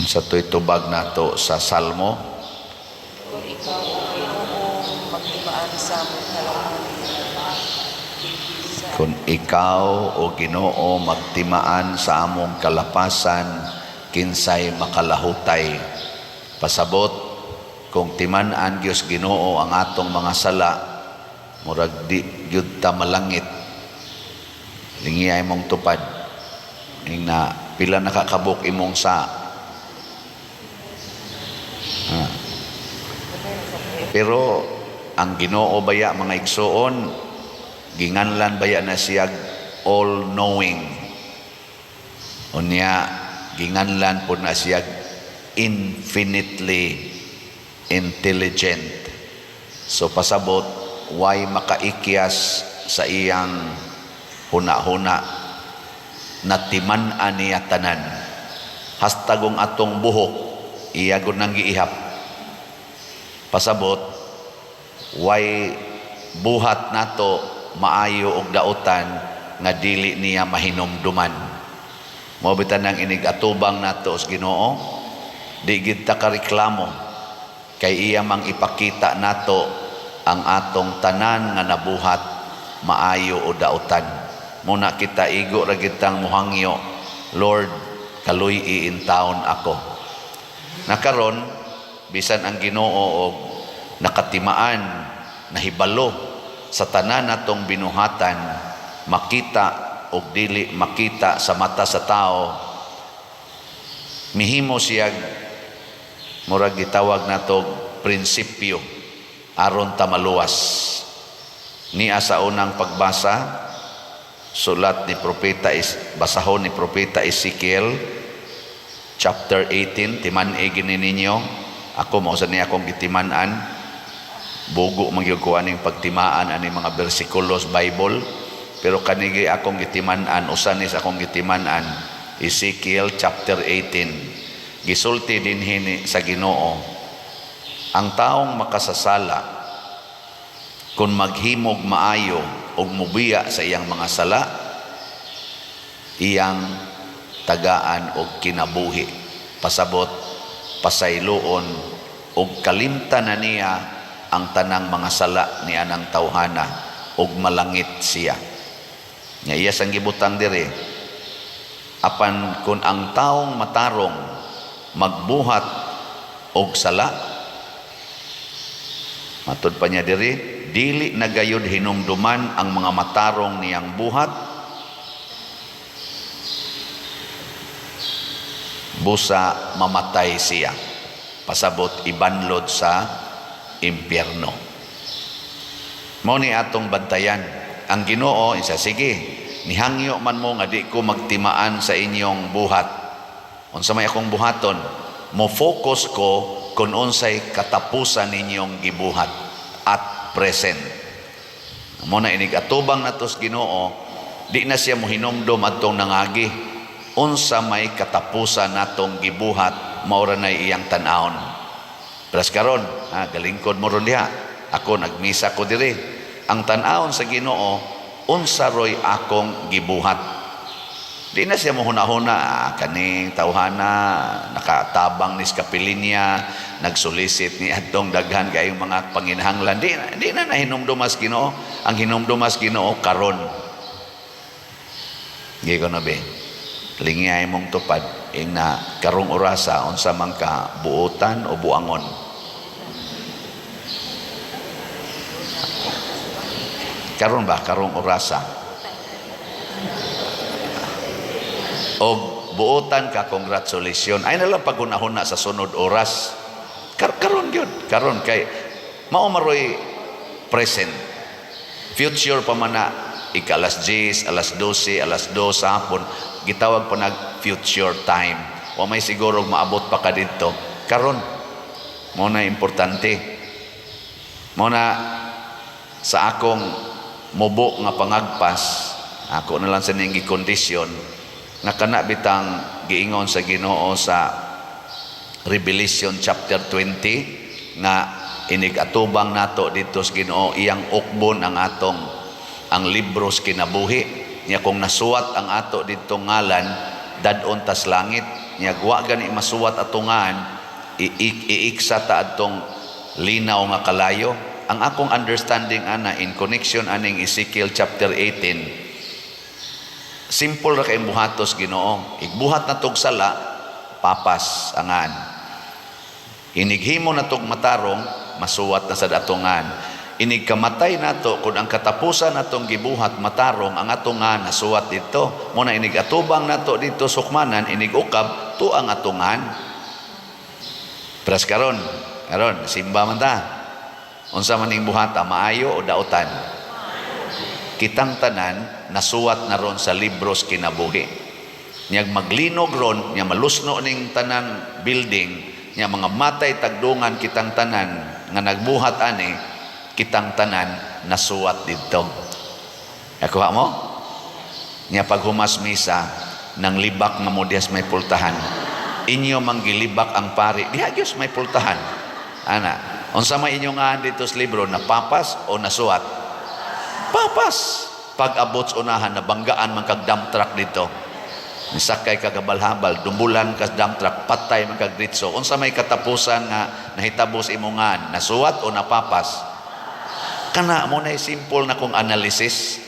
Unsa to'y tubag nato sa Salmo? Kung ikaw, O Ginoo, magtimaan sa among kalapasan. Kung ikaw, O Ginoo, magtimaan sa among kalapasan, kinsay makalahutay? Pasabot, kung timan-an gyud Ginoo ang atong mga sala, murag di gyud ta malangit. Lingi imong tupad. Ing na pila nakakabuk imong sa. Ah. Pero ang Ginoo baya, mga igsuon, ginganlan baya na siya all knowing. Unya ginganlan po na siya infinitely intelligent. So pasabot, way makaikyas sa iyang huna-huna, natiman-an niya tanan. Hastagong atong buhok, iya gud nang giihap. Pasabot, way buhat nato, maayo og dautan, nga dili niya mahinumduman. Mao bitan nang inig atubang nato sa Ginoo, di gid ta kareklamo kay iya mang ipakita nato ang atong tanan nga nabuhat, maayo o dautan. Muna kita igo ra gid tang muhangyo, "Lord, kaluy-i intawon ako." Nakaron bisan ang Ginoo og nakatimaan, nahibalo sa tanan natong binuhatan, makita og dili makita sa mata sa tao, mihimo siya murag gitawag nato prinsipyo aron ta maluwas. Niya sa unang pagbasa, sulat ni propeta is basahon ni Propeta Ezekiel chapter 18. Timan-i gini ninyo. Ako, mao sa niya akong gitiman-an. Bugo man gyud ko aning pagtimaan ani mga bersikulos Bible, pero kanigi akong gitiman-an, usa ni sa akong gitiman-an, Ezekiel chapter 18. Gisulti dinhi ni sa Ginoo, ang taong makasasala, kung maghimog maayo ug mubiya sa iyang mga sala, iyang tagaan og kinabuhi. Pasabot, pasayloon ug kalimtan na niya ang tanang mga sala ni anang tawhana ug malangit siya. Nga iya sang gibutang diri, apan kung ang taong matarong magbuhat og sala, matud pa niya diri, dili na gayud hinumduman ang mga matarong niyang buhat, busa mamatay siya. Pasabot, ibanlod sa impyerno. Mao ni atong bantayan ang Ginoo. Isa, sige, nihangyo man mo nga di ko magtimaan sa inyong buhat. Unsa may akong buhaton? Mo focus ko kung unsay katapusan ninyong gibuhat at present. Mo na inig atubang natos Ginoo, di na siya mohinumdom adtong nangagi. Unsa may katapusan natong gibuhat, maura na iyang tan-awon. Pras karon, ha, galingkod mo ron diha. Ako, nagmisa ko diri. Ang tan-awon sa Ginoo, unsa roy akong gibuhat. Di na siya mohuna-huna, ah, kaning tawhana, nakatabang ni sa kapilinya, nagsulisit ni adtong daghan kayong mga panginahanglan. Di na nahinumdumas Ginoo. Ang hinumdumas Ginoo karon. Gi ko na be. Lingiyay mong tupad ing na karong orasa, unsa man ka, buotan o buangon? Karon ba, karong orasa? O buotan ka, congratulations. Ay na lang pagunahon na sa sunod oras. Karon gyud, karon kay mao maroy present. Future pa man na ika alas 10, alas 12, alas 2 sa hapon, gitawag pa nag future time. Wa may siguro maabot pa ka didto. Karon mo na importante. Mo na sa akong mubo nga pangagpas, ako na lang sa ning gikondisyon nga kana bitang giingon sa Ginoo sa Revelation chapter 20 nga inig atubang nato didto sa Ginoo, iyang ukbon ang atong ang libros kinabuhi niya. Kung nasuwat ang ato didto ngalan, Dadon tas langit. Nya wa gani masuwat atungan, iiksa ta adtong linaw nga kalayo. Ang akong understanding ana in connection aning Ezekiel chapter 18, simple ra kay buhatos Ginoo. Igbuhat na tog sala, papas angan. Inighimo na tog matarong, masuwat na sa datungan. Inig kamatay nato, kung ang katapusan natong gibuhat matarong, ang atungan nasuwat dito. Muna inig atubang nato dito sukmanan, inig ukab to ang atungan. Pras karon, karon simba man ta. Unsa man ning buhata, maayo o dautan? Kitang tanan nasuwat na ron sa libros kinabuhi. Niyag maglinog ron, niya malusno ning tanang building, niya mga matay tagdungan kitang tanan nga nagbuhat ani, kitang tanan nasuwat didto. Nakuha mo? Niya paghumas misa, nang libak nga mo dihas may pultahan. Inyo manggilibak ang pari, diha gyud may pultahan. Ana, unsa may inyo nga dito sa libro, napapas o nasuwat? Papas. Pag abot sa unahan, nabanggaan man kag dump truck dito. Nisakay ka kabalhabal, dumbulan ka sa dump truck, patay man kag ditso. Unsa may katapusan nga nahitabo sa imongan, nasuwat o napapas? Kana mo na simple na kong analysis.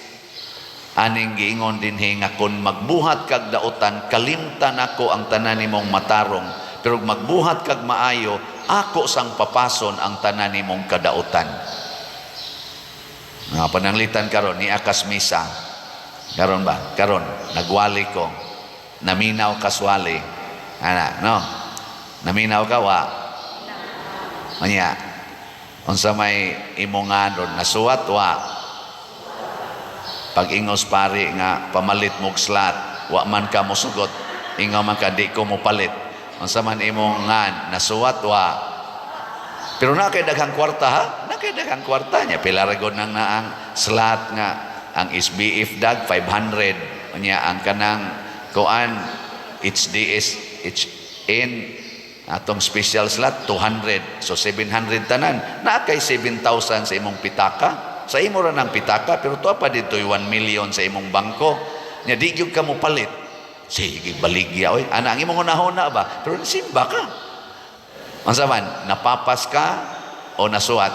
Aning giingon dinhi nga kung magbuhat kag dautan, kalimtan ako ang tanan nimong matarong. Pero magbuhat kag maayo, ako sang papason ang tanan nimong kadautan. Nga pananglitan karon ni akas misa. Karon ba? Karon nagwali ko. Naminaw kaswali. Ana, no? Naminaw ka wa? Manya. Unsa may imongan ron, nasuwat wa? Pag ingos pari nga pamalit mog slot, wa man ka mosugot. Ingaw man ka, "Di ko mopalit." Unsa man imong ngan, nasuwat wa? Pero na kay daghang kwarta ha? Na kay daghang kwarta niya. Pila ra gud nang naang slot nga ang SBF dag 500. Unya ang kanang kuan HDS HN atong special slot 200. So 700 tanan. Na kay 7,000 sa imong pitaka. Sa imo ra nang pitaka, pero tuwa pa dito 1 million sa imong bangko. Nya di gyud ka mo palit. Sige, baligya oy. Ana ang imong hunahuna ba? Pero simba ka. Unsa man, napapas ka o nasuwat?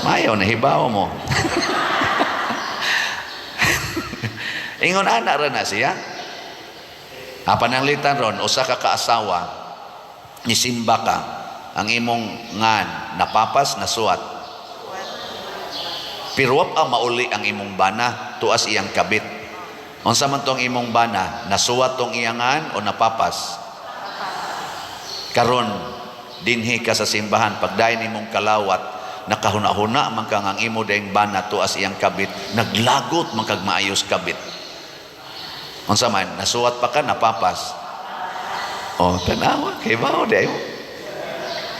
Mayo, nahibaw mo. Ingon ana ra na siya. Apananglitan ron, usa ka kaasawa, nisimba ka, ang imong ngan, napapas, nasuwat. Pero wap ang mauli ang imong bana, tuas iyang kabit. Unsa man tong imong bana, nasuwat tong iyangan o napapas? Karon dinhi ka sa simbahan, pagdayon imong kalawat, nakahuna-huna man kang ang imo daing bana tuas iyang kabit, naglagot man kag maayos kabit. Unsa man, nasuwat pa ka, napapas? Oh, tanawa, kay mao di mo.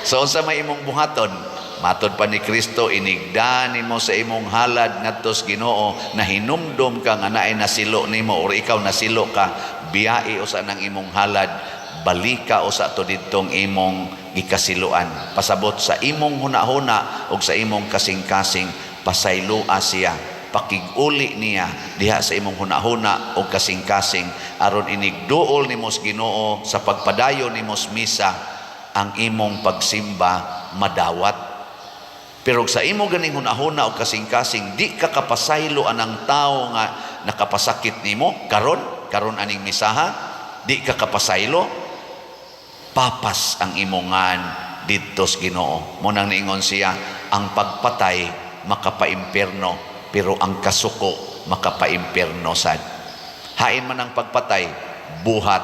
So unsa may imong buhaton? Matod pa ni Kristo, inigda nimo sa imong halad ngadto sa Ginoo, nahinumdom ka nga naay nasilo nimo or ikaw nasilo ka, biyai usa nang imong halad, balika usa to didtong imong gikasiloan. Pasabot sa imong hunahuna ug sa imong kasing-kasing, pasayloa siya, pakig-uli niya diha sa imong hunahuna ug kasing-kasing, aron inigduol nimo sa Ginoo sa pagpadayon nimo sa misa, ang imong pagsimba madawat. Pero sa imo ganing hunahuna o kasing-kasing, di ka kapasaylo anang tao nga nakapasakit nimo karon karon aning misaha, di ka kapasaylo, papas ang imongan didto sa Ginoo. Mo nang niingon siya, ang pagpatay makapaimpierno, pero ang kasuko makapaimpierno sad. Hain man ang pagpatay, buhat.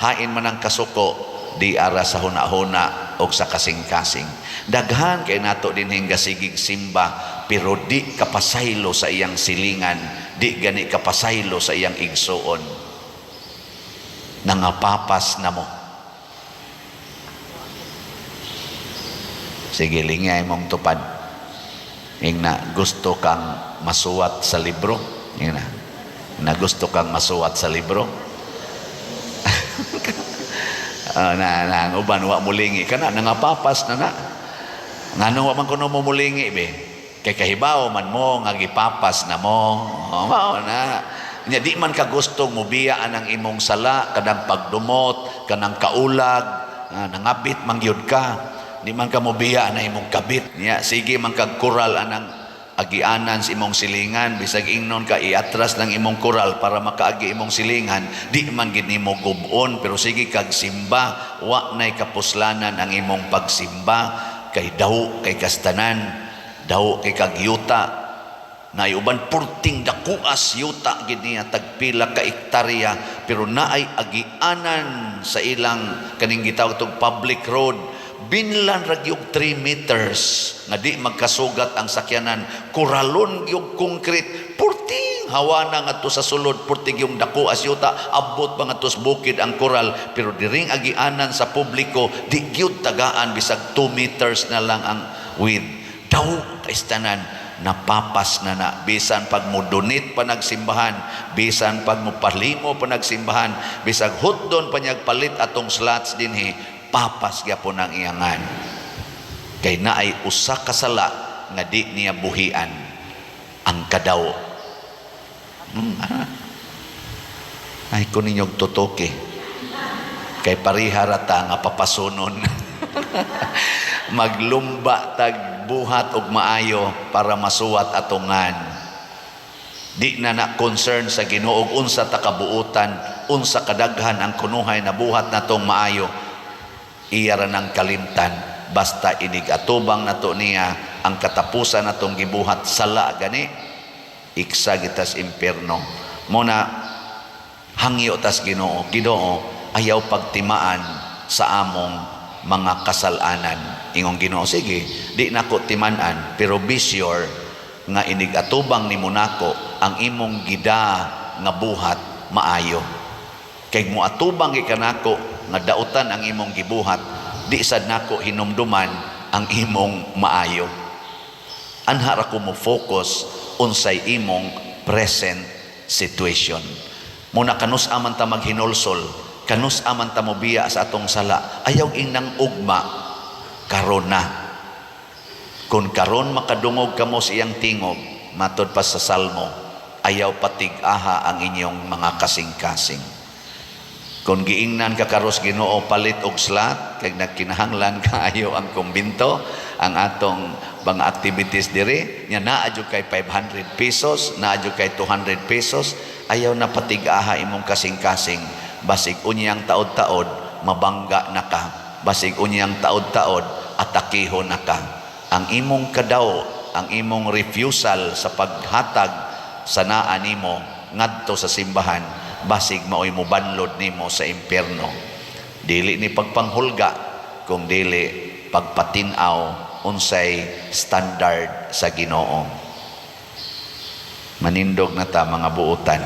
Hain man ang kasuko, di ara sa hunahuna o sa kasing-kasing. Daghan kay nato dinhing gasigig simba, pero di kapasaylo sa iyang silingan, di gani kapasaylo sa iyang igsuon. Nangapapas na mo. Sige, lingay mong tupad. Ingna, gusto kang masuwat sa libro. Ingna, na gusto kang masuwat sa libro. Na, na, ang uban, wa mulingi ka na, nangapapas na na. Ngano wa man kuno mo mulingi, be? Kay kahibaw man mo, nga gipapas na mo. Oh, mao na. Nya di man ka gusto mobiya ang imong sala, kanang pagdumot, kanang kaulag, nangabit man gyud ka. Di man ka mobiya ang imong kabit. Nya sige man kag kural anang agianan sa imong silingan, bisag ingnon ka iatras lang imong kural para makaagi imong silingan, di man gid nimo gub-on, pero sige kag simba, wa nay kapuslanan ang imong pagsimba kay daw kay kastanan, daw kay kag yuta. Naay uban purting dakuas yuta gid niya, tagpila ka ektarya, pero naay agianan sa ilang kaning gitawag tog public road, binlan ra gyud 3 meters nga di magkasugat ang sakyanan, kuralon gyud concrete, purting hawana ngadto sa sulod, purting yung dako as yuta, abot pa ngadto sa bukid ang koral, pero diring agianan sa publiko di gyud tagaan bisag 2 meters na lang ang width. Daw kaistanan, napapas na na. Bisan pag mo-donate pa nagsimbahan, bisan pag mopalimo pa nagsimbahan, bisag hutdon pa niyag palit atong slots dinhi, papas gyapon ang iyangan kay naay usa ka sala nga di niya buhian, ang kadaw. Ay ko ninyong tutoke kay pareha ra ta nga papasunon. Maglumba tag buhat og maayo para masuwat atongan. Di na na concern sa Ginoo og unsa ta kabuutan, unsa kadaghan ang kunuhay na buhat natong maayo. Iya ra nang kalimtan basta inig atubang nato niya ang katapusan natong gibuhat sala gani, iksa gitas impierno. Muna hangyo tas Ginoo, "Ginoo, ayaw pagtimaan sa among mga kasalanan." Ingong Ginoo, "Sige, di nako timan-an, pero be sure nga inig atubang nimo nako ang imong gida nga buhat maayo. Kay mo atubang gikanako nga dautan ang imong gibuhat, di sad nako hinumduman ang imong maayo. Anha ra ko mo focus unsay imong present situation." Muna kanus aman ta maghinulsol, kanus aman ta mobiya sa atong sala, ayaw ingnang ugma, karon na. "Kung karon makadungog kamo sa iyang tingog," matod pa sa Salmo, "ayaw patig-aha ang inyong mga kasing-kasing." Kung giingnan ka karos Ginoo palit og slot kay nagkinahanglan kaayo ang kumbinto, ang atong mga activities diri nya, naa jud kay 500 pesos, naa jud kay 200 pesos, ayaw na patig-aha imong kasing-kasing. Basig unyang taod-taod mabangga na ka, basig unyang taod-taod atakihon na ka. Ang imong kadaw, ang imong refusal sa paghatag sa naa nimo ngadto sa simbahan, basig maoy mobanlod nimo sa impierno. Dili ni pagpanghulga kung dili pagpatin-aw unsay standard sa Ginoo. Manindog na ta, mga buutan.